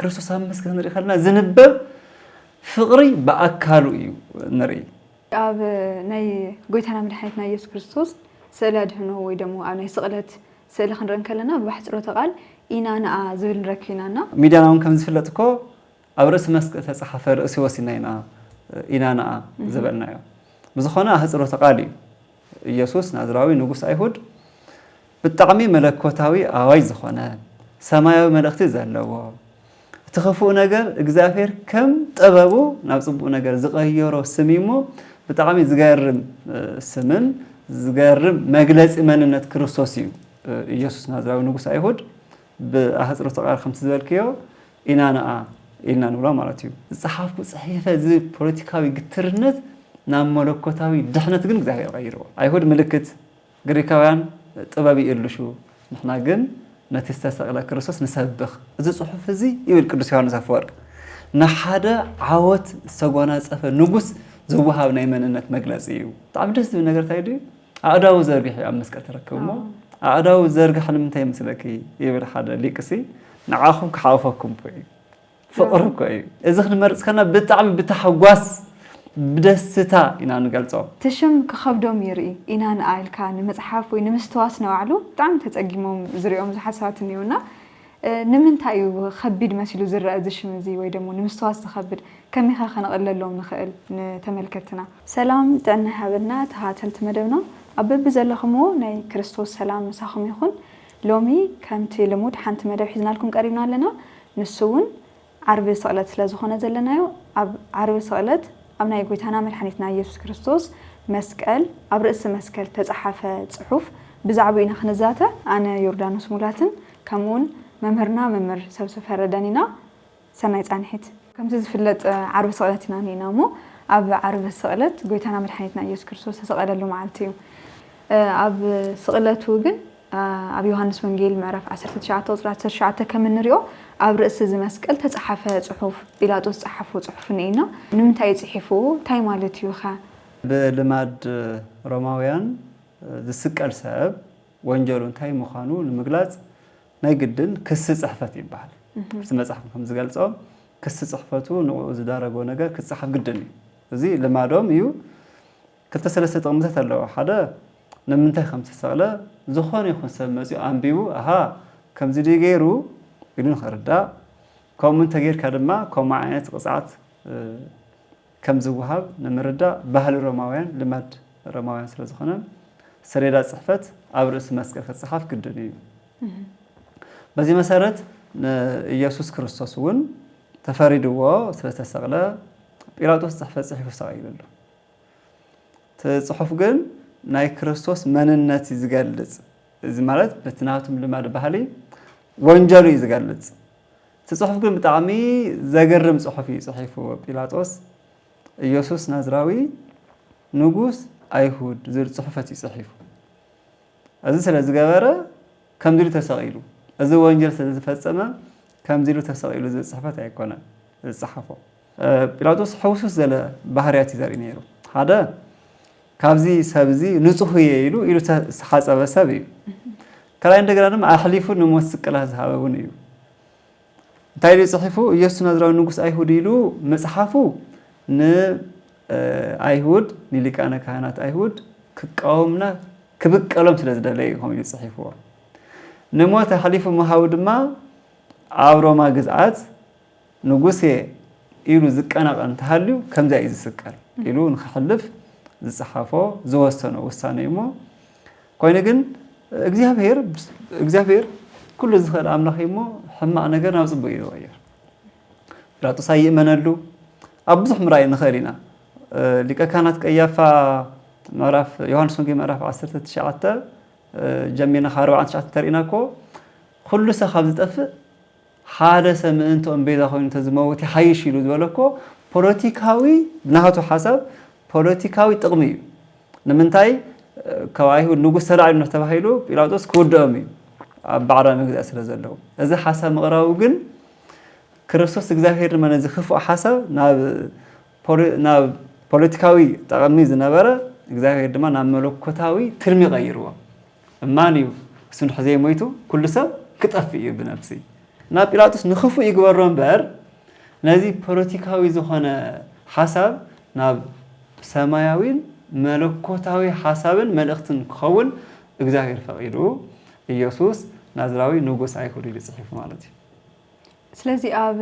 ክርስቶስ ኣብ መስቀል ክንርኢ ከለና ዝንበብ ፍቕሪ ብኣካሉ እዩ ንርኢ። ኣብ ናይ ጎይታና መድሓኒትና ኢየሱስ ክርስቶስ ስእለ ኣድህኖ ወይ ደሞ ኣብ ናይ ስቕለት ስእሊ ክንርኢ ከለና ብባሕፅሮተ ቃል ኢና ንኣ ዝብል ንረክብ ኢና እና ሚድያና እውን ከም ዝፍለጥ እኮ ኣብ ርእሲ መስቀል ተፃሓፈ ርእሲ ወሲና ኢና ኢና ንኣ ዝበልናዮ። ብዝኾነ ኣህፅሮተ ቃል እዩ። ኢየሱስ ናዝራዊ ንጉስ ኣይሁድ ብጣዕሚ መለኮታዊ ኣዋጅ ዝኾነ ሰማያዊ መልእኽቲ ዘለዎ እቲ ክፉእ ነገር እግዚኣብሔር ከም ጥበቡ ናብ ፅቡቅ ነገር ዝቀየሮ ስም እዩ እሞ ብጣዕሚ ዝገርም ስምን ዝገርም መግለፂ መንነት ክርስቶስ እዩ። ኢየሱስ ናዝራዊ ንጉስ ኣይሁድ ብኣህፅሮተ ቃል ከምቲ ዝበልክዮ ኢና ንኣ ኢልና ንብሎ ማለት እዩ። ዝፀሓፍኩ ፅሒፈ ዝብል ፖለቲካዊ ግትርነት ናብ መለኮታዊ ድሕነት ግን እግዚኣብሔር ቀይርዎ። ኣይሁድ ምልክት፣ ግሪካውያን ጥበብ ይእልሹ፣ ንሕና ግን ነቲ ዝተሰቕለ ክርስቶስ ንሰብኽ። እዚ ጽሑፍ እዚ ይብል ቅዱስ ዮሃንስ ኣፈወርቅ ንሓደ ዓወት ዝተጎናጸፈ ንጉስ ዝወሃብ ናይ መንነት መግለጺ እዩ። ብጣዕሚ ደስ ዝብል ነገር እንታይ ድዩ? ኣእዳዉ ዘርጊሑ ኣብ መስቀል ተረክብ እሞ ኣእዳዉ ዘርግሐ ንምንታይ ይመስለኪ ይብል ሓደ ሊቅሲ ንዓኹም ክሓውፈኩም እኮ እዩ። ፍቕሪ እኮ እዩ። እዚ ክንመርጽ ከና ብጣዕሚ ብታሕጓስ ብደስታ ኢና ንገልጾ። እቲ ሽም ክኸብዶም ይርኢ ኢና ንኣልካ ንምጽሓፍ ወይ ንምስትዋስ ነባዕሉ ብጣዕሚ ተጸጊሞም ዝሪኦም ብዙሓት ሰባት እኒኦና። ንምንታይ እዩ ከቢድ መሲሉ ዝረአ እዚ ሽም እዚ ወይ ደሞ ንምስትዋስ ዝኸብድ ከመይኸ ከነቕለሎም ንኽእል ንተመልከትና? ሰላም ጥዕና ይሃበልና ተኸታተልቲ መደብና ኣብ በቢ ዘለኹምዎ ናይ ክርስቶስ ሰላም ምሳኹም ይኹን። ሎሚ ከምቲ ልሙድ ሓንቲ መደብ ሒዝናልኩም ቀሪብና ኣለና። ንሱ እውን ዓርቢ ስቕለት ስለ ዝኾነ ዘለናዮ ኣብ ዓርቢ ስቕለት ኣብ ናይ ጎይታና መድሓኒትና ኢየሱስ ክርስቶስ መስቀል ኣብ ርእሲ መስቀል ተጻሓፈ ጽሑፍ ብዛዕባኡ ኢና ክንዛተ። ኣነ ዮርዳኖስ ሙላትን ከምኡውን መምህርና መምህር ሰብስብ ፈረደን ኢና። ሰናይ ጻንሒት። ከምቲ ዝፍለጥ ዓርቢ ስቕለት ኢና እኒና እሞ ኣብ ዓርቢ ስቕለት ጎይታና መድሓኒትና ኢየሱስ ክርስቶስ ዝተሰቐለሉ መዓልቲ እዩ። ኣብ ስቕለቱ ግን ኣብ ዮሃንስ ወንጌል ምዕራፍ ዓሰርተ ትሽዓተ ቁፅሪ ዓሰርተ ትሽዓተ ከም እንሪኦ ኣብ ርእሲ እዚ መስቀል ተፃሓፈ ፅሑፍ ጲላጦስ ዝፀሓፎ ፅሑፍ እኒኤና። ንምንታይ እዩ ፅሒፉ? እንታይ ማለት እዩ ኸ? ብልማድ ሮማውያን ዝስቀል ሰብ ወንጀሉ እንታይ ምዃኑ ንምግላፅ ናይ ግድን ክሲ ፅሕፈት ይበሃል። እቲ መፅሓፍ ከም ዝገልፆ ክሲ ፅሕፈቱ ንኡ ዝዳረጎ ነገር ክፀሓፍ ግድን እዩ። እዚ ልማዶም እዩ። ክልተ ሰለስተ ጥቕምታት ኣለዎ። ሓደ ንምንታይ ከም ዝተሰቕለ ዝኾነ ይኹን ሰብ መፂኡ ኣንቢቡ ኣሃ ከምዚ ድዩ ገይሩ ኢሉ ንኽርዳእ ከምኡ እንተጌርካ ድማ ከምኡ ዓይነት ቅፅዓት ከም ዝወሃብ ንምርዳእ ባህሊ ሮማውያን ልማድ ሮማውያን ስለ ዝኾነ ሰሌዳ ፅሕፈት ኣብ ርእሲ መስቀል ክፀሓፍ ግድን እዩ። በዚ መሰረት ንኢየሱስ ክርስቶስ እውን ተፈሪድዎ ስለ ዝተሰቕለ ጲላጦስ ፅሕፈት ፅሒፉ ሰቒሉሉ። እቲ ፅሑፍ ግን ናይ ክርስቶስ መንነት እዩ ዝገልፅ። እዚ ማለት በቲ ናቱም ልማድ ባህሊ ወንጀሉ እዩ ዝገልፅ። እቲ ፅሑፍ ግን ብጣዕሚ ዘገርም ፅሑፍ እዩ ፅሒፉ ጲላጦስ። ኢየሱስ ናዝራዊ ንጉስ ኣይሁድ ዝብል ፅሑፈት እዩ ፅሒፉ። እዚ ስለ ዝገበረ ከምዚ ኢሉ ተሰቒሉ፣ እዚ ወንጀል ስለ ዝፈጸመ ከምዚ ኢሉ ተሰቒሉ ዝብል ጽሕፈት ኣይኮነን ዝጸሓፎ። እ፣ ጲላጦስ ሕውስውስ ዘለ ባህርያት እዩ ዘርኢ ነይሩ። ሓደ፣ ካብዚ ሰብ እዚ ንጹህ እየ ኢሉ፣ ኢሉ ዝተሓጸበ ሰብ እዩ። ካልኣይ እንደገና ድማ ኣሕሊፉ ንሞት ስቅላት ዝሃበ እውን እዩ። እንታይ ኢሉ ጽሒፉ? ኢየሱስ ናዝራዊ ንጉስ ኣይሁድ ኢሉ ምጽሓፉ ንኣይሁድ፣ ንሊቃነ ካህናት ኣይሁድ ክቃወምና ክብቀሎም ስለ ዝደለየ እዩ ከምኡ ኢሉ ጽሒፍዎ። ንሞት ኣሕሊፉ ምሃቡ ድማ ኣብ ሮማ ግዝኣት ንጉስ እየ ኢሉ ዝቀናቐን እንተሃልዩ ከምዚኣ እዩ ዝስቀል ኢሉ ንኽሕልፍ ዝጸሓፎ ዝወሰኖ ውሳነ እዩ እሞ ኮይኑ ግን እግዚኣብሔር እግዚኣብሔር ኩሉ ዝኽእል ኣምላኽ እዩ እሞ ሕማቕ ነገር ናብ ጽቡቕ እዩ ዝቕይር። ጲላጦስ ኣይእመነሉ ኣብ ብዙሕ ምርኣይ ንኽእል ኢና። ሊቀ ካህናት ቀያፋ ምዕራፍ ዮሃንስ ወንጌል ምዕራፍ ዓሰርተ ትሽዓተ ጀሚርና ካብ ኣርባዕተ ትሽዓተ ተሪእና እኮ ኩሉ ሰብ ካብ ዝጠፍእ ሓደ ሰብ ምእንትኦም ቤዛ ኮይኑ እንተዝመውት ይሓይሽ ኢሉ ዝበለ እኮ ፖለቲካዊ ብናቱ ሓሳብ ፖለቲካዊ ጥቕሚ እዩ። ንምንታይ ካብ ኣይሁድ ንጉስ ተላዒሉ ተባሂሉ ጲላጦስ ክውድኦም እዩ ኣብ ባዕዳዊ መግዛእቲ ስለ ዘለዉ። እዚ ሓሳብ ምቕራቡ ግን ክርስቶስ እግዚኣብሔር ድማ ነዚ ክፉእ ሓሳብ ናብ ፖለ- ናብ ፖለቲካዊ ጠቐሚ ዝነበረ እግዚኣብሔር ድማ ናብ መለኮታዊ ትልሚ ቀይርዎ። እማን እዩ እሱ እንድሕር ዘይሞይቱ ኩሉ ሰብ ክጠፍእ እዩ ብነፍሲ። ናብ ጲላጦስ ንኽፉእ ይግበሮ እምበር፣ ነዚ ፖለቲካዊ ዝኾነ ሓሳብ ናብ ሰማያዊን መለኮታዊ ሓሳብን መልእኽትን ክኸውን እግዚኣብሔር ፈቒዱ፣ ኢየሱስ ናዝራዊ ንጉስ ኣይሁድ ኢሉ ጽሒፉ ማለት እዩ። ስለዚ ኣብ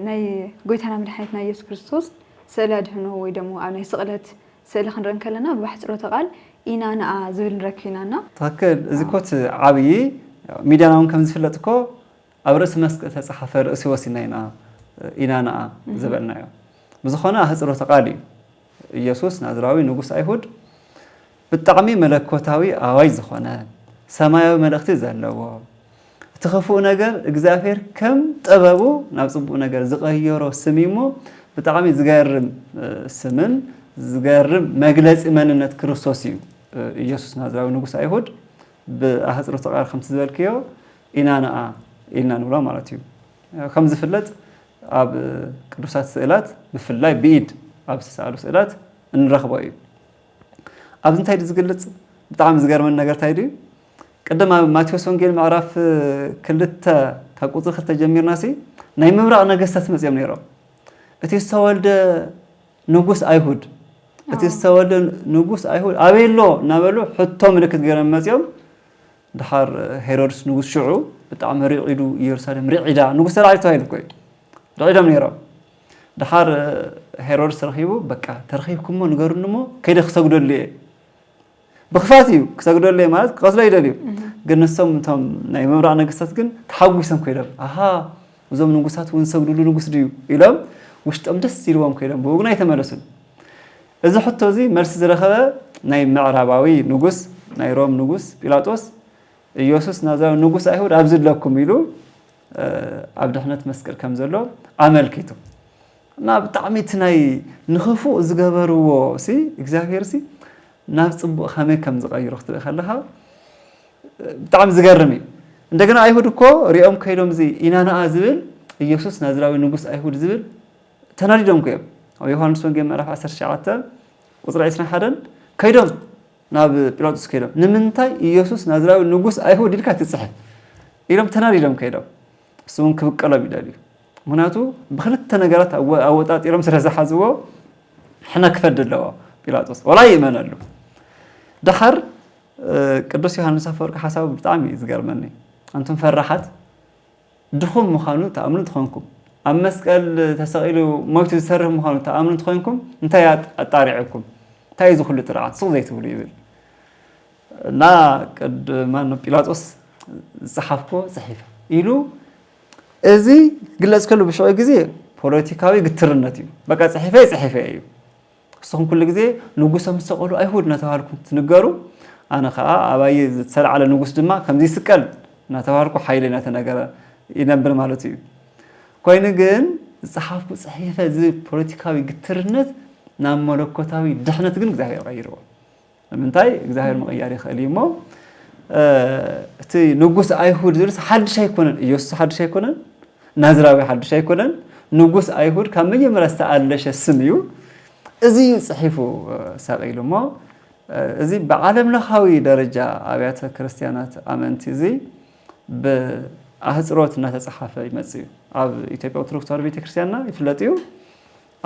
ናይ ጎይታና መድሓኒትና ኢየሱስ ክርስቶስ ስእለ ኣድህኖ ወይ ደሞ ኣብ ናይ ስቕለት ስእሊ ክንርኢ ከለና ብባሕፅሮተ ቃል ኢና ንኣ ዝብል ንረክብ ኢና እና ትክክል። እዚ ኮት ዓብዪ ሚድያና እውን ከም ዝፍለጥ እኮ ኣብ ርእሲ መስቀል ተፃሓፈ ርእሲ ወሲና ኢና ኢና ንኣ ዝበልናዮ። ብዝኾነ ኣህፅሮተ ቃል እዩ። ኢየሱስ ናዝራዊ ንጉስ ኣይሁድ ብጣዕሚ መለኮታዊ ኣዋጅ ዝኾነ ሰማያዊ መልእኽቲ ዘለዎ እቲ ክፉእ ነገር እግዚኣብሔር ከም ጥበቡ ናብ ፅቡቅ ነገር ዝቐየሮ ስም እዩ እሞ ብጣዕሚ ዝገርም ስምን ዝገርም መግለፂ መንነት ክርስቶስ እዩ። ኢየሱስ ናዝራዊ ንጉስ ኣይሁድ ብኣህፅሮተ ቃል ከምቲ ዝበልክዮ ኢና ንኣ ኢልና ንብሎ ማለት እዩ። ከም ዝፍለጥ ኣብ ቅዱሳት ስእላት ብፍላይ ብኢድ ኣብ ዝተሰኣሉ ስእላት እንረኽቦ እዩ። ኣብዚ እንታይ ድዩ ዝግልጽ? ብጣዕሚ ዝገርመኒ ነገር እንታይ ድዩ? ቅድም ኣብ ማቴዎስ ወንጌል ምዕራፍ ክልተ ካብ ቁጽሪ ክልተ ጀሚርና ሲ ናይ ምብራቕ ነገስታት መጺኦም ነይሮም። እቲ ዝተወልደ ንጉስ ኣይሁድ እቲ ዝተወልደ ንጉስ ኣይሁድ ኣበይ ኣሎ እናበሉ ሕቶ ምልክት ገይሮም መጺኦም። ድሓር ሄሮድስ ንጉስ ሽዑ ብጣዕሚ ሪዒዱ ኢየሩሳሌም ሪዒዳ ንጉስ ተላዒሉ ተባሂሉ እኮ እዩ። ርዒዶም ነይሮም። ድሓር ሄሮድስ ረኺቡ በቃ ተረኺብኩሞ ንገሩኒ እሞ ከይደ ክሰግደሉ እየ። ብኽፋት እዩ ክሰግደሉ እየ ማለት ክቐትሎ ይደልዩ። ግን ንሶም እቶም ናይ ምብራቕ ነገስታት ግን ተሓጒሶም ከይዶም ኣሃ እዞም ንጉሳት እውን ዝሰግድሉ ንጉስ ድዩ ኢሎም ውሽጦም ደስ ኢልዎም ከይዶም ብኡ ግን ኣይተመለሱን። እዚ ሕቶ እዚ መልሲ ዝረኸበ ናይ ምዕራባዊ ንጉስ ናይ ሮም ንጉስ ጲላጦስ ኢየሱስ ናዝራዊ ንጉስ ኣይሁድ ኣብዚ ኣለኩም ኢሉ ኣብ ድሕነት መስቀል ከም ዘሎ ኣመልኪቱ እና ብጣዕሚ እቲ ናይ ንኽፉእ ዝገበርዎ ሲ እግዚኣብሔር ሲ ናብ ፅቡቕ ከመይ ከም ዝቐይሮ ክትርኢ ከለኻ ብጣዕሚ ዝገርም እዩ። እንደገና ኣይሁድ እኮ ሪኦም ከይዶም እዚ ኢና ንኣ ዝብል ኢየሱስ ናዝራዊ ንጉስ ኣይሁድ ዝብል ተናዲዶም እኮ እዮም። ኣብ ዮሃንስ ወንጌል ምዕራፍ ዓሰርተ ትሽዓተ ቁፅሪ ዕስራን ሓደን ከይዶም ናብ ጲላጦስ ከይዶም ንምንታይ ኢየሱስ ናዝራዊ ንጉስ ኣይሁድ ኢልካ ትፅሕፍ ኢሎም ተናዲዶም ከይዶም እሱ እውን ክብቀሎም ይደልዩ። ምክንያቱ ብክልተ ነገራት ኣወጣጢሮም ስለ ዝሓዝዎ ሕነ ክፈዲ ኣለዎ ጲላጦስ ዋላ ይእመነሉ። ድሓር ቅዱስ ዮሃንስ ኣፈወርቂ ሓሳቡ ብጣዕሚ እዩ ዝገርመኒ። ኣንቱም ፈራሓት ድኹም ምዃኑ ትኣምኑ እንተኾንኩም ኣብ መስቀል ተሰቒሉ ሞይቱ ዝሰርህ ምዃኑ ትኣምኑ እንተኾንኩም እንታይ ኣጣሪዐኩም? እንታይ እዩ ዝኹሉ ጥርዓት ሱቕ ዘይትብሉ ይብል እና ቅድ ማን ጲላጦስ ዝጸሓፍኮ ጽሒፈ ኢሉ እዚ ግለጽ ከሉ ብሽዑ ግዜ ፖለቲካዊ ግትርነት እዩ። በቃ ጽሒፈ ጽሒፈ እዩ። ንስኹም ኩሉ ግዜ ንጉሶም ዝሰቐሉ ኣይሁድ እናተባሃልኩም ትንገሩ፣ ኣነ ኸዓ ኣባይ ዝተላዕለ ንጉስ ድማ ከምዚ ይስቀል እናተባሃልኩ ሓይለ እናተነገረ ይነብር ማለት እዩ። ኮይኑ ግን ዝጸሓፍኩ ጽሒፈ እዚ ፖለቲካዊ ግትርነት ናብ መለኮታዊ ድሕነት ግን እግዚኣብሔር ቀይርዎ። ንምንታይ እግዚኣብሔር ምቕያር ይኽእል እዩ እሞ እቲ ንጉስ ኣይሁድ ዝብልስ ሓድሽ ኣይኮነን። ኢየሱስ ሓድሽ ኣይኮነን፣ ናዝራዊ ሓድሽ ኣይኮነን። ንጉስ ኣይሁድ ካብ መጀመርያ ዝተኣለሸ ስም እዩ። እዚ እዩ ጽሒፉ ሰቒሉ እሞ እዚ ብዓለም ለኻዊ ደረጃ ኣብያተ ክርስቲያናት ኣመንቲ እዚ ብኣህፅሮት እናተፀሓፈ ይመፅእ እዩ። ኣብ ኢትዮጵያ ኦርቶዶክስ ተዋህዶ ቤተክርስትያንና ይፍለጥ እዩ።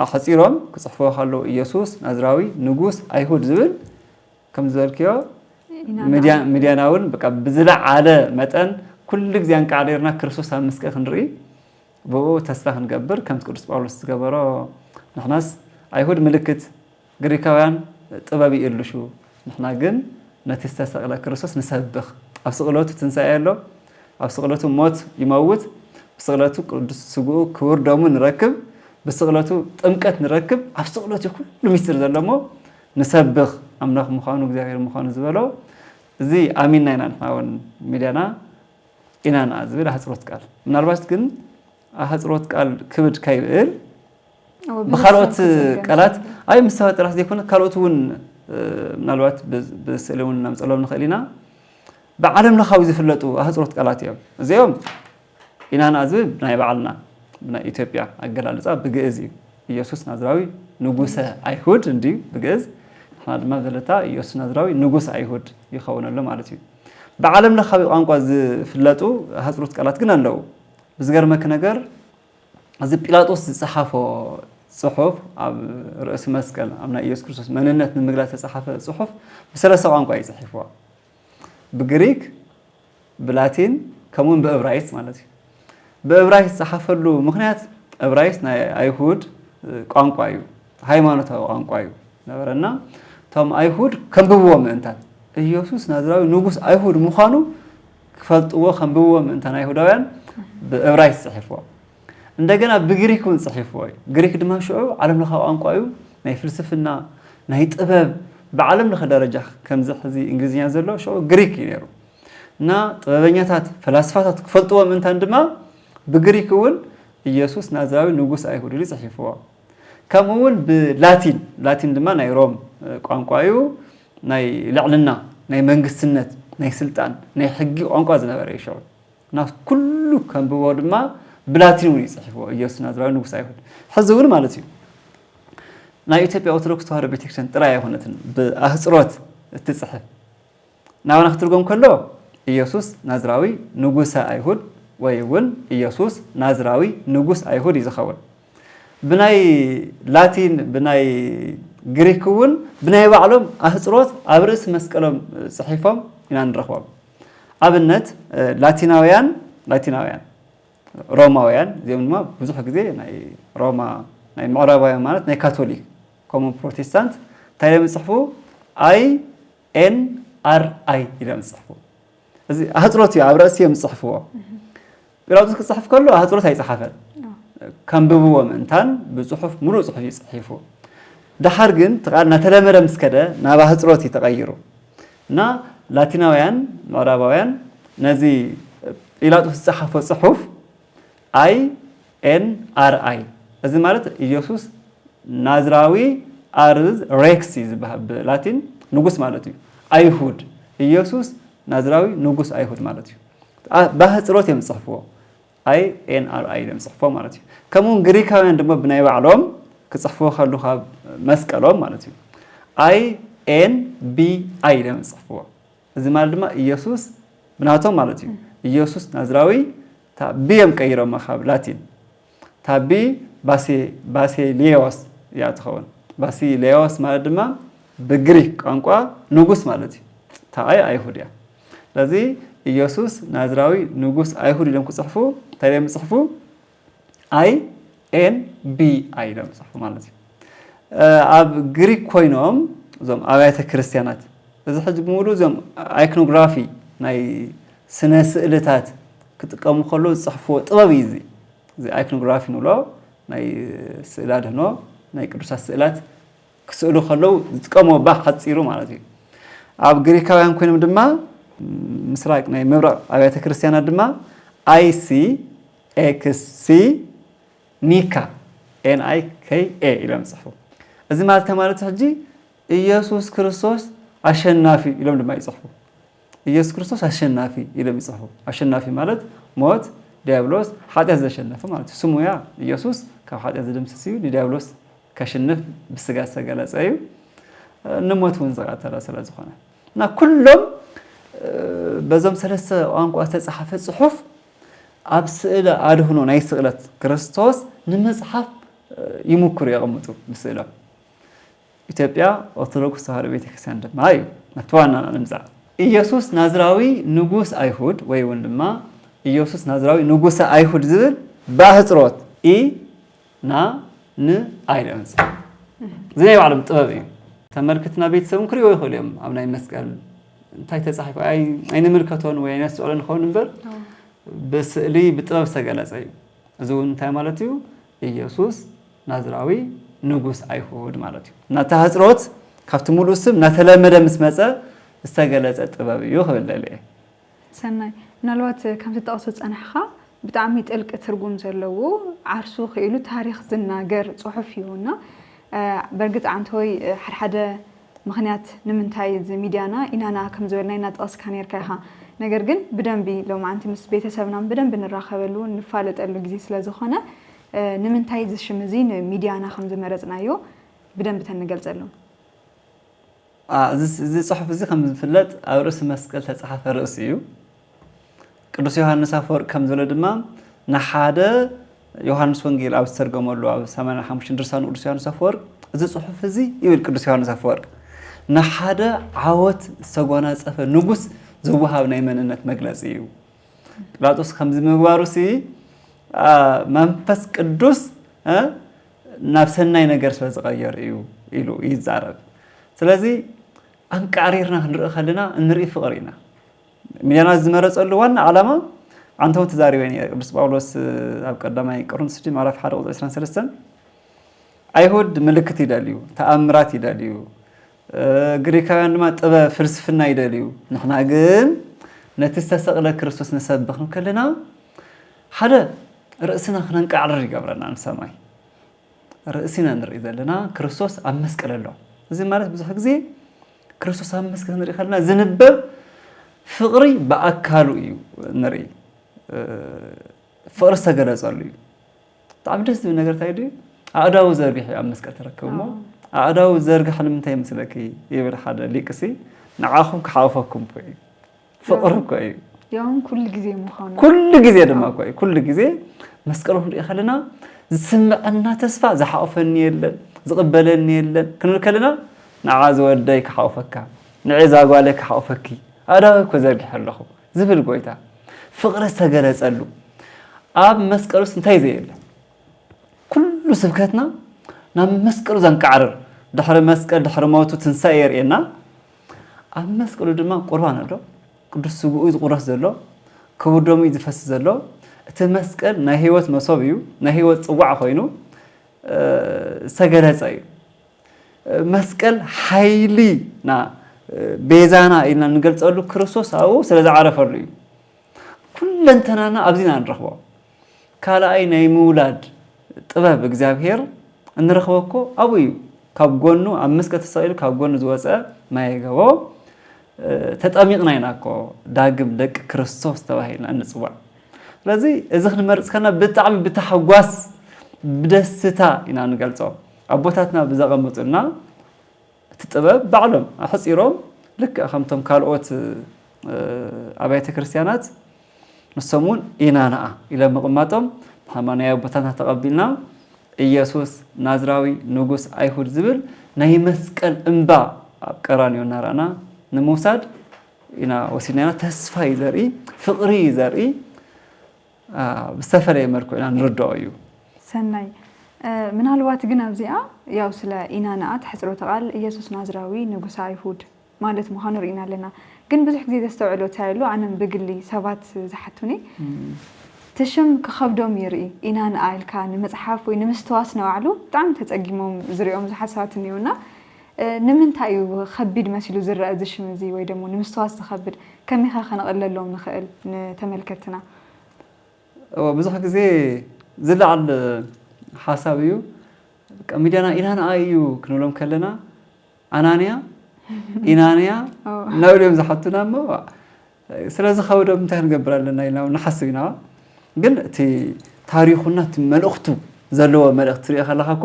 ኣሕፂሮም ክፅሕፍዎ ከለዉ ኢየሱስ ናዝራዊ ንጉስ ኣይሁድ ዝብል ከም ዝበልክዮ ሚድያና እውን ብዝለዓለ መጠን ኩሉ ግዜ ኣንቃዕሪርና ክርስቶስ ኣብ መስቀል ክንርኢ ብኡ ተስፋ ክንገብር ከምቲ ቅዱስ ጳውሎስ ዝገበሮ ንሕናስ ኣይሁድ ምልክት ግሪካውያን ጥበብ ይእልሹ ንሕና ግን ነቲ ዝተሰቕለ ክርስቶስ ንሰብኽ። ኣብ ስቕለቱ ትንሳኤ ኣሎ፣ ኣብ ስቕለቱ ሞት ይመውት፣ ብስቕለቱ ቅዱስ ስግኡ ክቡር ደሙ ንረክብ፣ ብስቕለቱ ጥምቀት ንረክብ፣ ኣብ ስቕለቱ ኩሉ ሚስጢር ዘሎ እሞ ንሰብኽ ኣምላኽ ምዃኑ እግዚኣብሔር ምዃኑ ዝበሎ እዚ ኣሚንና ኢና ንሕና እውን ሚድያና ኢና ንኣ ዝብል ኣህፅሮት ቃል ምናልባት ግን ኣህፅሮት ቃል ክብድ ከይብል ብካልኦት ቃላት ኣይ ምስ ሰባት ጥራሕ ዘይኮነ ካልኦት እውን ምናልባት ብስእሊ እውን ነምፀሎም ንኽእል ኢና። ብዓለም ለኻዊ ዝፍለጡ ኣህፅሮት ቃላት እዮም እዚኦም። ኢና ንኣ ዝብል ብናይ ባዕልና ብናይ ኢትዮጵያ ኣገላልፃ ብግእዝ እዩ። ኢየሱስ ናዝራዊ ንጉሰ ኣይሁድ እንድዩ ብግእዝ። ንሕና ድማ ዘለታ ኢየሱስ ናዝራዊ ንጉስ ኣይሁድ ይኸውን ኣሎ ማለት እዩ። ብዓለም ለኻዊ ቋንቋ ዝፍለጡ ኣህፅሮት ቃላት ግን ኣለዉ። ብዝገርመኪ ነገር፣ እዚ ጲላጦስ ዝጸሓፎ ጽሑፍ፣ ኣብ ርእሲ መስቀል ኣብ ናይ ኢየሱስ ክርስቶስ መንነት ንምግላጽ ዝተጻሓፈ ጽሑፍ፣ ብሰለስተ ቋንቋ እዩ ጽሒፍዎ። ብግሪክ፣ ብላቲን፣ ከምኡውን ብእብራይስጥ ማለት እዩ። ብእብራይስጥ ዝጸሓፈሉ ምኽንያት፣ እብራይስጥ ናይ ኣይሁድ ቋንቋ እዩ፣ ሃይማኖታዊ ቋንቋ እዩ ነበረና። እቶም ኣይሁድ ከንብብዎ ምእንታን፣ ኢየሱስ ናዝራዊ ንጉስ ኣይሁድ ምዃኑ ክፈልጥዎ፣ ከንብብዎ ምእንታን፣ ኣይሁዳውያን ብእብራይስጥ ጽሒፍዎ። እንደገና ብግሪክ እውን ጽሒፍዎ እዩ። ግሪክ ድማ ሽዑ ዓለም ለኻዊ ቋንቋ እዩ፣ ናይ ፍልስፍና፣ ናይ ጥበብ፣ ብዓለም ለኸ ደረጃ ከምዚ ሕዚ እንግሊዝኛ ዘሎ ሽዑ ግሪክ እዩ ነይሩ። እና ጥበበኛታት፣ ፈላስፋታት ክፈልጥዎ ምእንታን ድማ ብግሪክ እውን ኢየሱስ ናዝራዊ ንጉስ ኣይሁድ ኢሉ ጽሒፍዎ። ከምኡ እውን ብላቲን፣ ላቲን ድማ ናይ ሮም ቋንቋ እዩ። ናይ ልዕልና፣ ናይ መንግስትነት፣ ናይ ስልጣን፣ ናይ ሕጊ ቋንቋ ዝነበረ እዩ ሽዑ። እና ኩሉ ከንብቦ ድማ ብላቲን እውን እዩ ጽሒፍዎ፣ ኢየሱስ ናዝራዊ ንጉስ ኣይሁድ። ሕዚ እውን ማለት እዩ። ናይ ኢትዮጵያ ኦርቶዶክስ ተዋህዶ ቤተክርስትያን ጥራይ ኣይኮነትን ብኣህጽሮት እትጽሕፍ። ናባና ክትርጎም ከሎ፣ ኢየሱስ ናዝራዊ ንጉሰ ኣይሁድ ወይ እውን ኢየሱስ ናዝራዊ ንጉስ ኣይሁድ እዩ ዝኸውን። ብናይ ላቲን፣ ብናይ ግሪክ እውን ብናይ ባዕሎም ኣህጽሮት ኣብ ርእሲ መስቀሎም ጽሒፎም ኢና ንረኽቦም። ኣብነት፣ ላቲናውያን፣ ላቲናውያን፣ ሮማውያን፣ እዚኦም ድማ ብዙሕ ግዜ ናይ ሮማ፣ ናይ ምዕራባውያን ማለት ናይ ካቶሊክ፣ ከምኡ ፕሮቴስታንት እንታይ እዮም ዝጽሕፉ? ኣይ ኤን ኣር ኣይ ኢሎም ዝጽሕፉ። እዚ ኣህጽሮት እዩ፣ ኣብ ርእሲ እዮም ዝጽሕፍዎ። ጲላጦስ ክጽሕፍ ከሎ ኣህጽሮት ኣይጸሓፈን። ከንብብዎ ምእንታን ብጽሑፍ፣ ሙሉእ ጽሑፍ እዩ ጽሒፉ። ደሓር ግን እቲ ቃል እናተለመደ ምስ ከደ ናብ ኣህጽሮት እዩ ተቐይሩ። እና ላቲናውያን፣ ምዕራባውያን፣ ነዚ ጲላጦስ ዝጸሓፎ ጽሑፍ ኣይ ኤን ኣር ኣይ፣ እዚ ማለት ኢየሱስ ናዝራዊ ኣርዝ ሬክስ እዩ ዝበሃል ብላቲን፣ ንጉስ ማለት እዩ። ኣይሁድ፣ ኢየሱስ ናዝራዊ ንጉስ ኣይሁድ ማለት እዩ። ኣ-፣ ብኣህጽሮት እዮም ዝጽሕፍዎ። ኣይ ኤን ኣር ኣይ እዮም ዝጽሕፍዎ ማለት እዩ። ከምኡውን ግሪካውያን ድማ ብናይ ባዕሎም ክጽሕፍዎ ከሉ ካብ መስቀሎም ማለት እዩ። ኣይ ኤን ቢ ኣይ እዮም ዝጽሕፍዎ። እዚ ማለት ድማ ኢየሱስ ብናቶም ማለት እዩ። ኢየሱስ ናዝራዊ፣ እታ ቢ እዮም ቀይሮማ ካብ ላቲን። እታ ቢ ባሴ-፣ ባሲሌዎስ እያ ትኸውን። ባሲሌዎስ ማለት ድማ ብግሪክ ቋንቋ ንጉስ ማለት እዩ። እታ ኣይ ኣይሁድ እያ። ስለዚ ኢየሱስ ናዝራዊ ንጉስ ኣይሁድ ኢሎም ክጽሕፉ፣ እንታይ እዮም ዝጽሕፉ? ኣይ ኤን ቢ ኣይ ኢሎም ዝጽሕፉ ማለት እዩ። እ፣ ኣብ ግሪክ ኮይኖም እዞም ኣብያተ ክርስቲያናት፣ እዚ ሕጂ ብምሉእ እዞም ኣይኮኖግራፊ፣ ናይ ስነ ስእልታት ክጥቀሙ ከለዉ ዝጽሕፍዎ ጥበብ እዩ እዚ። እዚ ኣይኮኖግራፊ ንብሎ፣ ናይ ስእለ ኣድህኖ፣ ናይ ቅዱሳት ስእላት ክስእሉ ከለዉ ዝጥቀምዎ፣ ባህ ሓጺሩ ማለት እዩ። ኣብ ግሪካውያን ኮይኖም ድማ፣ ምስራቅ ናይ ምብራቅ ኣብያተ ክርስቲያናት ድማ ኣይ ሲ ኤክስ ሲ ኒካ፣ ኤን ኣይ ኬ ኤ ኢሎም ይጽሕፉ። እዚ ማለት እንታይ ማለት ሕጂ? ኢየሱስ ክርስቶስ ኣሸናፊ ኢሎም ድማ ይጽሕፉ። ኢየሱስ ክርስቶስ ኣሸናፊ ኢሎም ይጽሕፉ። ኣሸናፊ ማለት ሞት፣ ዲያብሎስ፣ ሓጢኣት ዘሸነፈ ማለት እዩ። ስሙ እያ ኢየሱስ፣ ካብ ሓጢኣት ዝድምስስ እዩ፣ ንዲያብሎስ ከሽንፍ ብስጋ ዝተገለጸ እዩ። ንሞት እውን ዝቐተለ ስለ ዝኾነ። እና ኩሎም፣ እ፣ በዞም ሰለስተ ቋንቋ ዝተጻሕፈ ጽሑፍ ኣብ ስእለ ኣድህኖ ናይ ስቕለት ክርስቶስ ንምጽሓፍ፣ እ፣ ይምክሩ፣ የቐምጡ ብስእሎም። ኢትዮጵያ ኦርቶዶክስ ተዋህዶ ቤተክርስትያን ድማ እዩ። ናብቲ ዋናና ንምጻእ። ኢየሱስ ናዝራዊ ንጉስ ኣይሁድ ወይ እውን ድማ ኢየሱስ ናዝራዊ ንጉሰ ኣይሁድ ዝብል ብኣህጽሮት ኢ፣ ና፣ ን፣ ኣይ ኢሎም ይጽሕፉ። እዚ ናይ ባዕሎም ጥበብ እዩ። ተመልክትና ቤተሰብ ክርእይዎ ይኽእሉ እዮም። ኣብ ናይ መስቀል እንታይ ተጻሒፉ ኣይ-፣ ኣይንምልከቶን ወይ ኣይነስተውዕሎን ንኸውን እምበር፣ ኣዎ። ብስእሊ ብጥበብ ዝተገለጸ እዩ። እዚ እውን እንታይ ማለት እዩ? ኢየሱስ ናዝራዊ ንጉስ ኣይሁድ ማለት እዩ። እና እቲ ኣህጽሮት ካብቲ ሙሉእ ስም እናተለመደ ምስ መጸ ዝተገለጸ ጥበብ እዩ ክብል ደልየ። ሰናይ፣ ምናልባት ከምቲ ትጠቕሶ ዝጸናሕካ ብጣዕሚ ጥልቂ ትርጉም ዘለዎ፣ ዓርሱ ክኢሉ ታሪኽ ዝናገር ጽሑፍ እዩ እና፣ እ፣ በርግጽ ዓንተወይ፣ እ፣ ሓድሓደ ምኽንያት ንምንታይ እዚ ሚድያና ኢናና ከም ዝበልና እናጠቐስካ ነይርካ ኢኻ። ነገር ግን ብደንቢ ሎማዓንቲ ምስ ቤተሰብና ብደንቢ ንራኸበሉ፣ ንፋለጠሉ ግዜ ስለ ዝኾነ፣ እ፣ ንምንታይ እዚ ሽም እዚ ንሚድያና ከም ዝመረጽናዮ ብደንቢ ተንገልጸሉ። ኣ፣ እዚ፣ እዚ ጽሑፍ እዚ ከም ዝፍለጥ ኣብ ርእሲ መስቀል ተጻሓፈ ርእሲ እዩ። ቅዱስ ዮሃንስ ኣፈወርቅ ከም ዝበሎ ድማ፣ ንሓደ ዮሃንስ ወንጌል ኣብ ዝተርገመሉ ኣብ ሰማንያ ሓሙሽተ ድርሳን ቅዱስ ዮሃንስ ኣፈወርቅ፣ "እዚ ጽሑፍ እዚ" ይብል ቅዱስ ዮሃንስ ኣፈወርቅ፣ "ንሓደ ዓወት ዝተጎናጸፈ ንጉስ ዝወሃብ ናይ መንነት መግለጺ እዩ። ጲላጦስ ከምዚ ምግባሩሲ፣ አ፣ መንፈስ ቅዱስ፣ እ፣ ናብ ሰናይ ነገር ስለ ዝቐየር እዩ" ኢሉ ይዛረብ። ስለዚ ኣንቃዕሪርና ክንርኢ ከለና እንርኢ ፍቕሪ ኢና። ሚድያና ዝመረጸሉ ዋና ዓላማ፣ ኣንተ እውን ተዛሪበ ነይረ። ቅዱስ ጳውሎስ ኣብ ቀዳማይ ቆሮንቶስ ምዕራፍ ሓደ ቁጽሪ ዕስራን ሰለስተን፣ "ኣይሁድ ምልክት ይደልዩ፣ ተኣምራት ይደልዩ፣ እ፣ ግሪካውያን ድማ ጥበብ፣ ፍልስፍና ይደልዩ። ንሕና ግን ነቲ ዝተሰቕለ ክርስቶስ ንሰብኽ ከለና፣ ሓደ ርእስና ክነንቃዕርር ይገብረና ንሰማይ። ርእሲና ንርኢ ዘለና ክርስቶስ ኣብ መስቀል ኣሎ።" እዚ ማለት ብዙሕ ግዜ ክርስቶስ ኣብ መስቀል ክንርኢ ከለና ዝንበብ ፍቕሪ ብኣካሉ እዩ ንርኢ። እ፣ ፍቕሪ ዝተገለጸሉ እዩ። ብጣዕሚ ደስ ዝብል ነገር እንታይ ድዩ? ኣእዳዉ ዘርጊሑ ኣብ መስቀል ተረክብ እሞ፣ ኣዎ። "ኣእዳዉ ዘርግሐ ንምንታይ ይመስለኪ?" ይብል ሓደ ሊቅሲ፣ "ንዓኹም ክሓቑፈኩም እኮ እዩ። ፍቕሪ እኮ እዩ። ያውን ኩሉ ግዜ ምዃኑ። ኩሉ ግዜ ድማ እኮ እዩ። ኩሉ ግዜ መስቀሉ ክንርኢ ከለና ዝስምዐና ተስፋ፣ ዝሓቑፈኒ የለን፣ ዝቕበለኒ የለን" ክንብል ከለና፣ "ንዓ ዝወደይ ክሓቑፈካ፣ ንዒ ዛጓለይ ክሓቑፈኪ፣ ኣእዳወይ እኮ ዘርጊሐ ኣለኹ" ዝብል ጎይታ፣ ፍቕሪ ዝተገለጸሉ። ኣብ መስቀሉስ እንታይ ዘየለ? ኩሉ ስብከትና ናብ መስቀሉ ዘንቃዕርር፣ ድሕሪ መስቀል፣ ድሕሪ ሞቱ ትንሳኤ የርእየና። ኣብ መስቀሉ ድማ ቁርባን ኣሎ። ቅዱስ ስግኡ እዩ ዝቑረስ ዘሎ፣ ክቡር ደሙ እዩ ዝፈስስ ዘሎ። እቲ መስቀል ናይ ህይወት መሶብ እዩ፣ ናይ ህይወት ጽዋዕ ኮይኑ፣ እ፣ ዝተገለጸ እዩ። መስቀል ሓይሊና፣ ቤዛና ኢልና እንገልጸሉ ክርስቶስ ኣብኡ ስለ ዝዓረፈሉ እዩ። ኩለንተናና ኣብዚ ኢና ንረኽቦ። ካልኣይ ናይ ምውላድ ጥበብ እግዚኣብሔር እንረኽቦ እኮ ኣብኡ እዩ። ካብ ጎኑ ኣብ መስቀል ተሰቒሉ ካብ ጎኑ ዝወጸ ማየ ገቦ፣ እ፣ ተጠሚቕና ኢና እኮ ዳግም ደቂ ክርስቶስ ተባሂልና እንጽዋዕ። ስለዚ እዚ ክንመርጽ ከለና ብጣዕሚ ብታሕጓስ ብደስታ ኢና ንገልጾ። ኣቦታትና ብዘቐመጡልና እቲ ጥበብ ባዕሎም ኣሕጺሮም ልክዕ ከምቶም ካልኦት፣ እ፣ ኣብያተ ክርስቲያናት ንሶም እውን ኢና ንኣ ኢሎም ምቕማጦም ንሃይማኖት ኣቦታትና ተቐቢልና ኢየሱስ ናዝራዊ ንጉስ ኣይሁድ ዝብል ናይ መስቀል እምባ ኣብ ቀራንዮ እናረኣና ንምውሳድ ኢና ወሲድና ኢና። ተስፋ እዩ ዘርኢ፣ ፍቕሪ እዩ ዘርኢ። አ፣ ብዝተፈለየ መልክዑ ኢና ንርድኦ እዩ። ሰናይ። እ፣ ምናልባት ግን ኣብዚኣ ያው ስለ ኢና ንኣ ተሕጽሮተ ቃል ኢየሱስ ናዝራዊ ንጉሰ ኣይሁድ ማለት ምዃኑ ርኢና ኣለና። ግን ብዙሕ ግዜ ዘስተውዕሎ እንታይ ኣሎ፣ ኣነም ብግሊ ሰባት ዝሓቱኒ፣ እም። እቲ ሽም ክኸብዶም ይርኢ፣ ኢና ንኣ ኢልካ ንምጽሓፍ ወይ ንምስትዋስ ንባዕሉ ብጣዕሚ ተጸጊሞም ዝሪኦም ብዙሓት ሰባት እኒኦና። እ፣ ንምንታይ እዩ ከቢድ መሲሉ ዝረአ እዚ ሽም እዚ ወይ ደሞ ንምስትዋስ ዝኸብድ? ከመይ ከ ከነቕለሎም ንኽእል ንተመልከትና? እወ፣ ብዙሕ ግዜ ዝለዓል ሓሳብ እዩ። በቃ ሚድያና ኢና ንኣ እዩ ክንብሎም ከለና፣ ኣናንያ፣ ኢናንያ፣ ኦ። እናበሉ እዮም ዝሓቱና እሞ፣ ስለዚ ከብዶም እንታይ ክንገብር ኣለና ኢልና እውን ንሓስብ ኢና። ግን እቲ ታሪኹና እቲ መልእኽቱ ዘለዎ መልእኽቲ ትሪኦ ከለኻ እኮ፣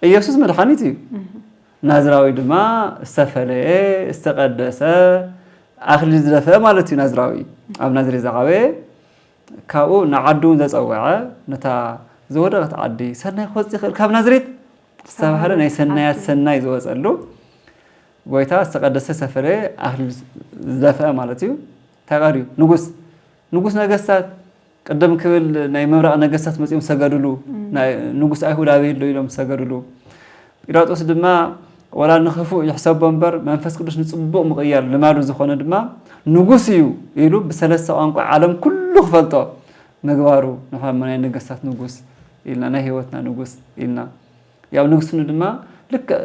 ኢየሱስ መድሓኒት እዩ። እህ። ናዝራዊ ድማ ዝተፈለየ፣ ዝተቐደሰ፣ ኣኽሊል ዝደፈአ ማለት እዩ ናዝራዊ። ኣብ ናዝሬት ዝዓበየ፣ ካብኡ ንዓዱ እውን ዘጸወዐ፣ ነታ ዝወደቐት ዓዲ፣ "ሰናይ ክወጽእ ይኽእል ካብ ናዝሬት?" ዝተባህለ ናይ ሰናያት ሰናይ ዝወጸሉ፣ ጎይታ ዝተቐደሰ፣ ዝተፈለየ ኣኽሊል ዝደፍአ ማለት እዩ። እንታይ ቀርዩ? ንጉስ፣ ንጉስ ነገስታት፣ ቅድም ክብል ናይ ምብራቕ ነገስታት መጺኦም ሰገዱሉ። እም። ናይ ንጉስ ኣይሁድ ኣበይ ኣሎ ኢሎም ሰገዱሉ። ጲላጦስ ድማ፣ "ወላ ንኽፉእ ይሕሰቦ እምበር፣ መንፈስ ቅዱስ ንጽቡቕ ምቕያር ልማዱ ዝኾነ ድማ ንጉስ እዩ" ኢሉ ብሰለስተ ቋንቋ ዓለም ኩሉ ክፈልጦ ምግባሩ፣ ንሕና ናይ ነገስታት ንጉስ ኢልና፣ ናይ ህይወትና ንጉስ ኢልና። ያው ንግስኑ ድማ ልክዕ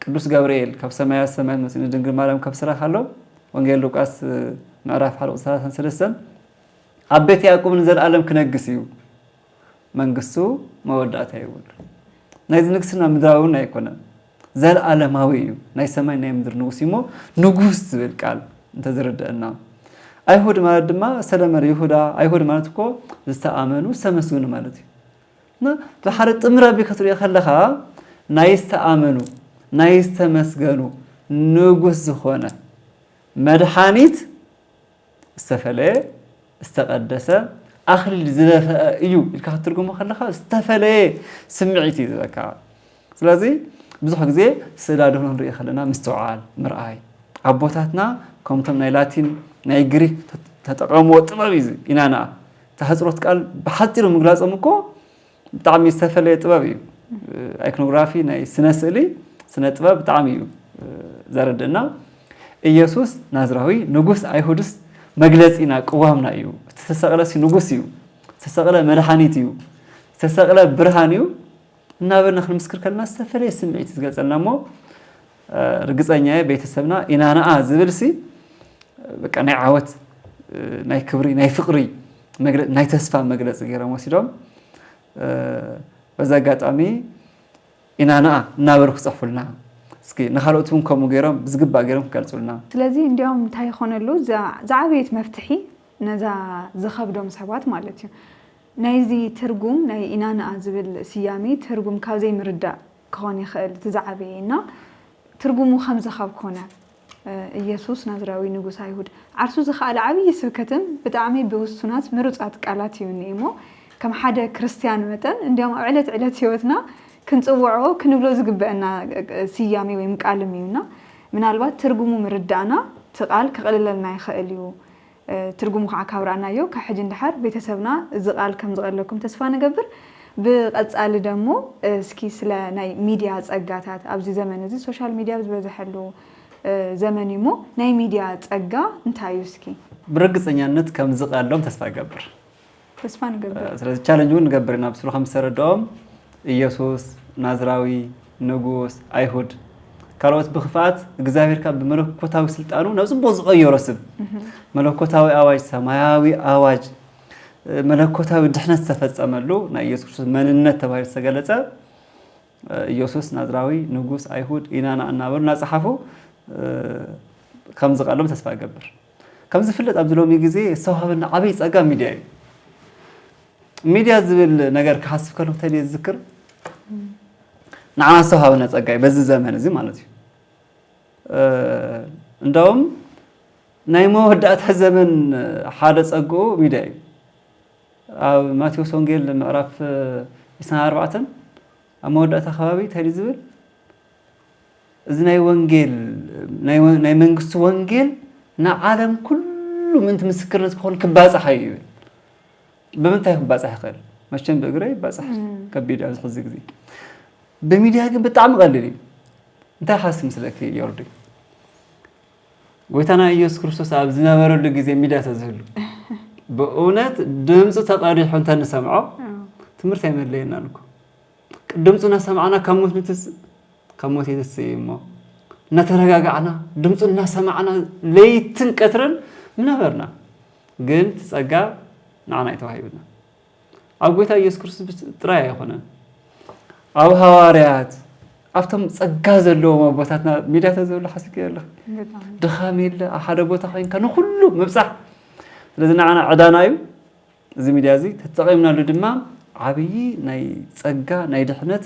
ቅዱስ ገብርኤል ካብ ሰማያት ሰማያት መጺኡ ንድንግል ማርያም ከብስራ ከሎ፣ ወንጌል ሉቃስ ምዕራፍ ሓደ ቁጽሪ ሰላሳን ሰለስተን፣ "ኣብ ቤት ያዕቆብ ንዘለኣለም ክነግስ እዩ፣ መንግስቱ መወዳእታ የብሉ።" ናይዚ ንግስና ምድራዊ እውን ኣይኮነን፣ ዘለኣለማዊ እዩ። ናይ ሰማይ ናይ ምድሪ ንጉስ እዩ እሞ፣ ንጉስ ዝብል ቃል እንተዝርድአና። ኣይሁድ ማለት ድማ ሰለመር ይሁዳ፣ ኣይሁድ ማለት እኮ ዝተኣመኑ ዝተመስገኑ ማለት እዩ። እና ብሓደ ጥምር ኣቢልካ ክትሪኦ ከለኻ፣ ናይ ዝተኣመኑ፣ ናይ ዝተመስገኑ ንጉስ ዝኾነ መድሓኒት ዝተፈለየ፣ ዝተቐደሰ፣ ኣኽሊል ዝደፍአ እዩ ኢልካ ክትትርጉሞ ከለኻ ዝተፈለየ ስምዒት እዩ ዝበካ። ስለዚ ብዙሕ ግዜ ስእለ ኣድህኖ ንርኢ ከለና ምስትውዓል፣ ምርኣይ፣ ኣቦታትና ከምቶም ናይ ላቲን ናይ ግሪክ ተጠቐምዎ ጥበብ እዩ ኢናና። እታ ሕፅሮት ቃል ብሓፂሩ ምግላፆም እኮ ብጣዕሚ ዝተፈለየ ጥበብ እዩ። ኣይኮኖግራፊ ናይ ስነ ስእሊ ስነ ጥበብ ብጣዕሚ እዩ ዘረድእና። ኢየሱስ ናዝራዊ ንጉስ ኣይሁድስ መግለፂና ቅዋምና እዩ። እቲ ዝተሰቕለ ሲ ንጉስ እዩ፣ ዝተሰቕለ መድሓኒት እዩ፣ ዝተሰቕለ ብርሃን እዩ እናበልና ክንምስክር ከለና ዝተፈለየ ስምዒት ዝገልፀልና እሞ ርግፀኛ እየ ቤተሰብና ኢናናኣ ዝብል ሲ በቃ ናይ ዓወት ናይ ክብሪ ናይ ፍቕሪ ናይ ተስፋ መግለፂ ገይሮም ወሲዶም። በዚ ኣጋጣሚ ኢናናኣ እናበሉ ክፅሕፉልና እስኪ ንካልኦት እውን ከምኡ ገይሮም ብዝግባእ ገይሮም ክገልፁልና። ስለዚ እንዲያውም እንታይ ይኾነሉ ዝዓበየት መፍትሒ ነዛ ዝኸብዶም ሰባት ማለት እዩ። ናይዚ ትርጉም ናይ ኢናናኣ ዝብል ስያሜ ትርጉም ካብ ዘይምርዳእ ክኾን ይኽእል እቲ ዝዓበየ እና ትርጉሙ ከምዚ ካብ ኮነ ኢየሱስ ናዝራዊ ንጉስ ኣይሁድ ዓርሱ ዝኸኣለ ዓብዪ ስብከትን ብጣዕሚ ብውሱናት ምሩፃት ቃላት እዩ እኒኤ እሞ ከም ሓደ ክርስትያን መጠን እንዲያውም ኣብ ዕለት ዕለት ህይወትና ክንፅውዖ ክንብሎ ዝግበአና ስያሜ ወይም ቃልም እዩና ምናልባት ትርጉሙ ምርዳእና እቲ ቃል ክቕልለልና ይኽእል እዩ። ትርጉሙ ከዓ ካብ ረኣናዮ ካብ ሕጂ ንድሓር ቤተሰብና እዚ ቃል ከም ዝቐለኩም ተስፋ ንገብር። ብቐፃሊ ደሞ እስኪ ስለ ናይ ሚድያ ፀጋታት ኣብዚ ዘመን እዚ ሶሻል ሚድያ ዝበዝሐሉ ዘመን እዩ እሞ ናይ ሚድያ ፀጋ እንታይ እዩ እስኪ? ብርግፀኛነት ከም ዝቐሎም ተስፋ እገብር። ተስፋ ንገብር። ስለዚ ቻለንጅ እውን ንገብር ኢና ብስሩ ከም ዝተረድኦም ኢየሱስ ናዝራዊ ንጉስ ኣይሁድ ካልኦት ብክፍኣት እግዚኣብሔር ካብ ብመለኮታዊ ስልጣኑ ናብ ፅቡቅ ዝቀየሮ ስብ መለኮታዊ ኣዋጅ ሰማያዊ ኣዋጅ መለኮታዊ ድሕነት ዝተፈፀመሉ ናይ ኢየሱስ ክርስቶስ መንነት ተባሂሉ ዝተገለፀ ኢየሱስ ናዝራዊ ንጉስ ኣይሁድ ኢናና እናበሉ እናፀሓፉ ከም ዝቀሎም ተስፋ እገብር። ከም ዝፍለጥ ኣብዚ ሎሚ ግዜ ዝተዋህበና ዓብይ ፀጋ ሚድያ እዩ። ሚድያ ዝብል ነገር ክሓስብ ከለኩ እንታይ ድየ ዝዝክር? ንዓና ዝተዋህበና ፀጋ እዩ በዚ ዘመን እዚ ማለት እዩ። እንዳውም ናይ መወዳእታ ዘመን ሓደ ፀግኡ ሚድያ እዩ። ኣብ ማቴዎስ ወንጌል ምዕራፍ ዕስራን ኣርባዕተን ኣብ መወዳእታ ከባቢ እንታይ ድዩ ዝብል? እዚ ናይ ወንጌል ናይ መንግስቲ ወንጌል ንዓለም ኩሉ ምእንቲ ምስክርነት ክኾን ክባፃሕ እዩ ይብል። ብምንታይ ክባፃሕ ይኽእል? መቸም ብእግረ ይባፃሕ ከቢድ ኣብዚ ሕዚ ግዜ ብሚድያ ግን ብጣዕሚ ቀሊል እዩ። እንታይ ሓስ ምስለኪ ዮርዲ? ጎይታና ኢየሱስ ክርስቶስ ኣብ ዝነበረሉ ግዜ ሚድያ ተዝህሉ ብእውነት ድምፁ ተቐዲሑ እንተንሰምዖ ትምህርቲ ኣይመድለየናን እኮ። ድምፁ እናሰማዕና ካብ ሞት ንትስ ካብ ሞት የተስእ እሞ እናተረጋጋዕና ድምፁ እናሰማዕና ለይትን ቀትርን ምነበርና። ግን እቲ ፀጋ ንዓና እዩ ተዋሂብና። ኣብ ጎይታ ኢየሱስ ክርስቶስ ጥራይ ኣይኮነን። ኣብ ሃዋርያት ኣብቶም ፀጋ ዘለዎም ኣቦታትና ሚድያ ተዘብሉ ሓሲብክዮ ኣለኺ። ድኻም የለ ኣብ ሓደ ቦታ ኮይንካ ንኩሉ ምብፃሕ። ስለዚ ንዓና ዕዳና እዩ። እዚ ሚድያ እዚ ተጠቒምናሉ ድማ ዓብዪ ናይ ፀጋ ናይ ድሕነት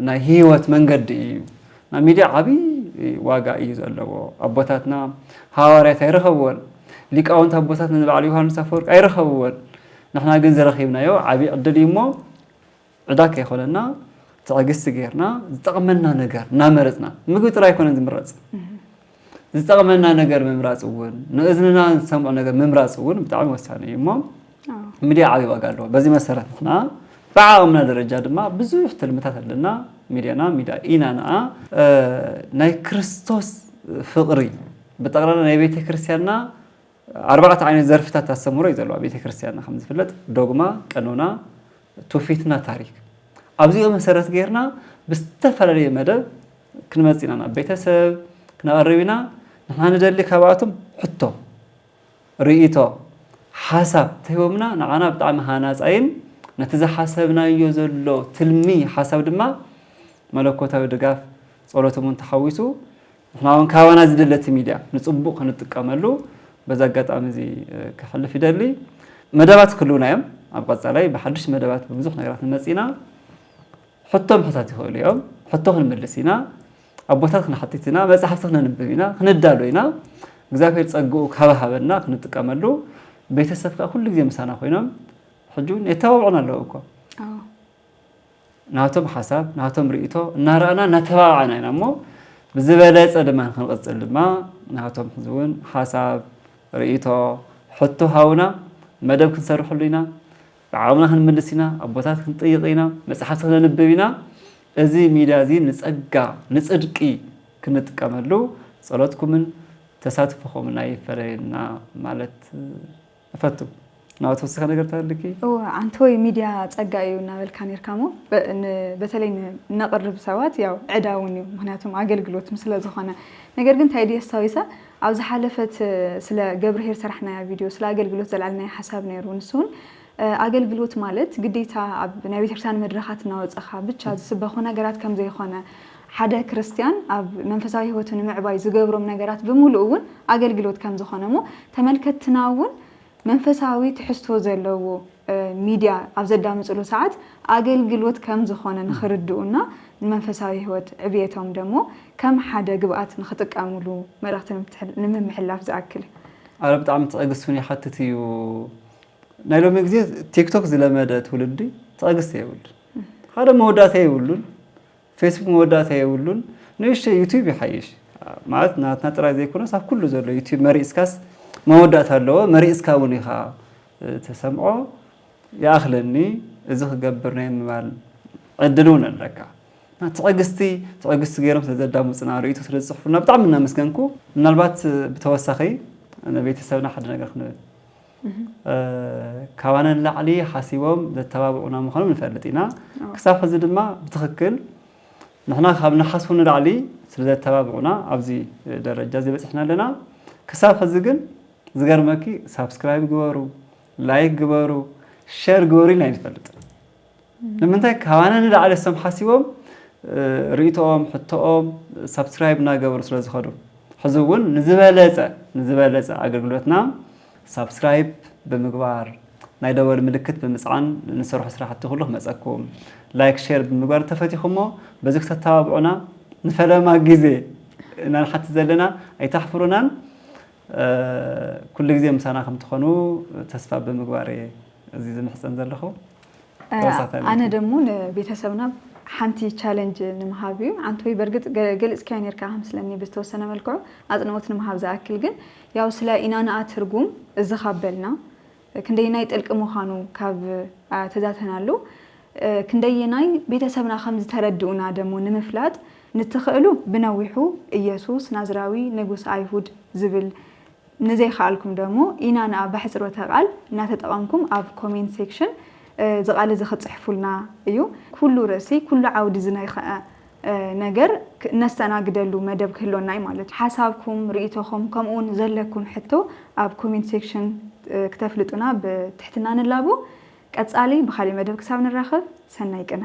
ናይ ህይወት መንገዲ እዩ። ናብ ሚድያ ዓብዪ ዋጋ እዩ ዘለዎ። ኣቦታትና ሃዋርያት ኣይረኸብዎን። ሊቃውንቲ ኣቦታትና ንበዓል ዮሃንስ ኣፈወርቂ ኣይረኸብዎን። ንሕና ግን ዝረኺብናዮ ዓብዪ ዕድል እዩ እሞ ዕዳ ከይኾነና ትዕግስቲ ጌርና ዝጠቕመና ነገር እናመረፅና ምግቢ ጥራይ ኣይኮነን ዝምረፅ ዝጠቕመና ነገር ምምራፅ እውን ንእዝንና ዝሰምዖ ነገር ምምራፅ እውን ብጣዕሚ ወሳኒ እዩ እሞ ሚድያ ዓብዪ ዋጋ ኣለዎ። በዚ መሰረት ንሕና ብዓቕምና ደረጃ ድማ ብዙሕ ትልምታት ኣለና። ሚድያና ሚድያ ኢና ንኣ ናይ ክርስቶስ ፍቕሪ ብጠቕላላ ናይ ቤተ ክርስቲያንና ኣርባዕተ ዓይነት ዘርፍታት ኣስተምህሮ እዩ ዘለዋ ቤተ ክርስቲያንና ከም ዝፍለጥ ዶግማ፣ ቀኖና፣ ትውፊትና ታሪክ ኣብዚኦ መሰረት ጌርና ብዝተፈላለየ መደብ ክንመፅእ ኢና ናብ ቤተሰብ ክነቐርብ ኢና። ንሕና ንደሊ ካብኣቶም ሕቶ ርእይቶ ሓሳብ ተሂቦምና ንዓና ብጣዕሚ ሃናፃይን ነቲ ዝሓሰብናዮ ዘሎ ትልሚ ሓሳብ ድማ መለኮታዊ ድጋፍ ጸሎቶም እውን ተሓዊሱ ንሕና እውን ካባና ዝድለ እቲ ሚድያ ንፅቡቕ ክንጥቀመሉ በዚ ኣጋጣሚ እዚ ክሕልፍ ይደሊ። መደባት ክህልውና እዮም ኣብ ቀፃላይ ብሓድሽ መደባት ብብዙሕ ነገራት ንመፅእ ኢና። ሕቶ ምሕታት ይኽእሉ እዮም። ሕቶ ክንምልስ ኢና። ኣቦታት ክንሓትት ኢና። መፃሕፍቲ ክነንብብ ኢና። ክንዳሎ ኢና። እግዚኣብሔር ፀግኡ ካብ ሃበና ክንጥቀመሉ ቤተሰብ ከዓ ኩሉ ግዜ ምሳና ኮይኖም ሕጂ እውን የተባብዑና ኣለዉ እኮ። ናቶም ሓሳብ፣ ናቶም ርእይቶ እናረኣና እናተባባዕና ኢና እሞ፣ ብዝበለጸ ድማ ንክንቕጽል ድማ ናቶም ሕዚ እውን ሓሳብ፣ ርእይቶ፣ ሕቶ ሃቡና። መደብ ክንሰርሕሉ ኢና፣ ብዓቕምና ክንምልስ ኢና፣ ኣቦታት ክንጥይቕ ኢና፣ መጽሓፍቲ ክነንብብ ኢና። እዚ ሚድያ እዚ ንጸጋ፣ ንጽድቂ ክንጥቀመሉ ጸሎትኩምን ተሳትፎኹምን ኣይፈለየና ማለት እፈቱ። ናቱ ወሲኸ ነገር ተልኪ? እወ፣ ኣንቶይ ሚድያ ጸጋ እዩ እናበልካ ነርካ እሞ፣ በ-፣ ን-፣ በተለይ ን-፣ ነቕርብ ሰባት ያው ዕዳ እውን እዩ፣ ምኽንያቱም ኣገልግሎት ስለ ዝኾነ። ነገር ግን እንታይ ድየ ኣስታዊሰ፣ ኣብ ዝሓለፈት ስለ ገብርሄር ሰራሕናያ ቪድዮ፣ ስለ ኣገልግሎት ዘልዓልናዮ ሓሳብ ነይሩ። ንሱ እውን፣ እ፣ ኣገልግሎት ማለት ግዴታ ኣብ ናይ ቤተክርስትያን መድረኻት እናወጸኻ ብቻ ዝስበኹ ነገራት ከም ዘይኾነ፣ ሓደ ክርስትያን ኣብ መንፈሳዊ ህይወቱ ንምዕባይ ዝገብሮም ነገራት ብምሉእ እውን ኣገልግሎት ከም ዝኾነ እሞ፣ ተመልከትትና እውን መንፈሳዊ ትሕዝቶ ዘለዎ፣ እ፣ ሚድያ ኣብ ዘዳምጽሉ ሰዓት ኣገልግሎት ከም ዝኾነ ንኽርድኡና ንመንፈሳዊ ህይወት ዕብየቶም ደሞ ከም ሓደ ግብኣት ንኽጥቀሙሉ መልእኽቲ ንምትሕል-፣ ንምምሕላፍ ዝኣክል። ኣረ ብጣዕሚ ትዕግስቱን ይሓትት እዩ። ናይ ሎሚ ግዜ ቲክቶክ ዝለመደ ትውልዲ ትዕግስቲ የብሉን። ሓደ መወዳእታ የብሉን። ፌስቡክ መወዳእታ የብሉን። ንእሽተይ ዩቲዩብ ይሓይሽ። ማለት ናትና ጥራይ ዘይኮነስ ኣብ ኩሉ ዘሎ ዩቲዩብ መሪጽካስ መወዳእታ ኣለዎ። መሪጽካ እውን ኢኻ፣ እ፣ ተሰምዖ። ይኣኽለኒ፣ እዚ ክገብር ናይ ምባል ዕድል እውን ኣለካ። እና ትዕግስቲ፣ ትዕግስቲ ገይሮም ስለ ዘዳምፁና፣ ርእይቶ ስለ ዝፅሕፉልና ብጣዕሚ እናመስገንኩ። ምናልባት ብተወሳኺ ንቤተሰብና ሓደ ነገር ክንብል። እ፣ ካባና ንላዕሊ ሓሲቦም ዘተባብዑና ምዃኖም ንፈልጥ ኢና። ክሳብ ሕዚ ድማ ብትኽክል ንሕና ካብ ንሓስቦ ንላዕሊ ስለ ዘተባብዑና ኣብዚ ደረጃ እዚ በፂሕና ኣለና። ክሳብ ሕዚ ግን ዝገርመኪ ሳብስክራይብ ግበሩ፣ ላይክ ግበሩ፣ ሸር ግበሩ ኢልና ኣይንፈልጥን። ንምንታይ? ካባና ንላዕሊ እሶም ሓሲቦም፣ እ፣ ርእይቶኦም፣ ሕቶኦም ሳብስክራይብ እናገበሩ ስለ ዝኸዱ። ሕዚ እውን ንዝበለጸ፣ ንዝበለጸ ኣገልግሎትና ሳብስክራይብ ብምግባር፣ ናይ ደወል ምልክት ብምጽዓን ንሰርሖ ስራሕቲ ኩሉ ክመጸኩም፣ ላይክ፣ ሼር ብምግባር እንተፈቲኹሞ በዚ ክተተባብዑና ንፈለማ ግዜ ኢና ንሓትት ዘለና። ኣይተሕፍሩናን። እ፣ ኩሉ ግዜ ምሳና ከም ትኾኑ ተስፋ ብምግባር እየ እዚ ዝምሕጸን ዘለኹ። እ፣ ተወሳኺ ኣነ ኣለኩም? ደሞ ንቤተሰብና ሓንቲ ቻለንጅ ንምሃብ እዩ። ኣንቶይ በርግጥ ገ-፣ ገሊጽካዮ ነርካ ክመስለኒ ብዝተወሰነ መልክዑ ኣጽንኦት ንምሃብ ዝኣክል ግን ያው ስለ ኢናንኣ ትርጉም እዚ ካብ በልና ክንደየናይ ጥልቂ ምዃኑ ካብ፣ እ፣ ተዛተናሉ፣ እ፣ ክንደየናይ ቤተሰብና ከም ዝተረድኡና ደሞ ንምፍላጥ ንትኽእሉ ብነዊሑ ኢየሱስ ናዝራዊ ንጉስ ኣይሁድ ዝብል ንዘይከኣልኩም ደሞ ኢና ንኣ ብሕጽሮተ ቃል እናተጠቐምኩም ኣብ ኮሜንት ሴክሽን፣ እ፣ እዚ ቃል እዚ ክትጽሕፉልና እዩ። ኩሉ ርእሲ፣ ኩሉ ዓውዲ እዚ ናይ ኸ-፣ እ፣ ነገር ክ-፣ እነስተናግደሉ መደብ ክህልወና እዩ ማለት እዩ። ሓሳብኩም፣ ርእይቶኹም፣ ከምኡ እውን ዘለኩም ሕቶ ኣብ ኮሜንት ሴክሽን፣ እ፣ ክተፍልጡና ብትሕትና ንላቦ። ቀጻሊ ብኻልእ መደብ ክሳብ ንራኸብ፣ ሰናይ ቅነ።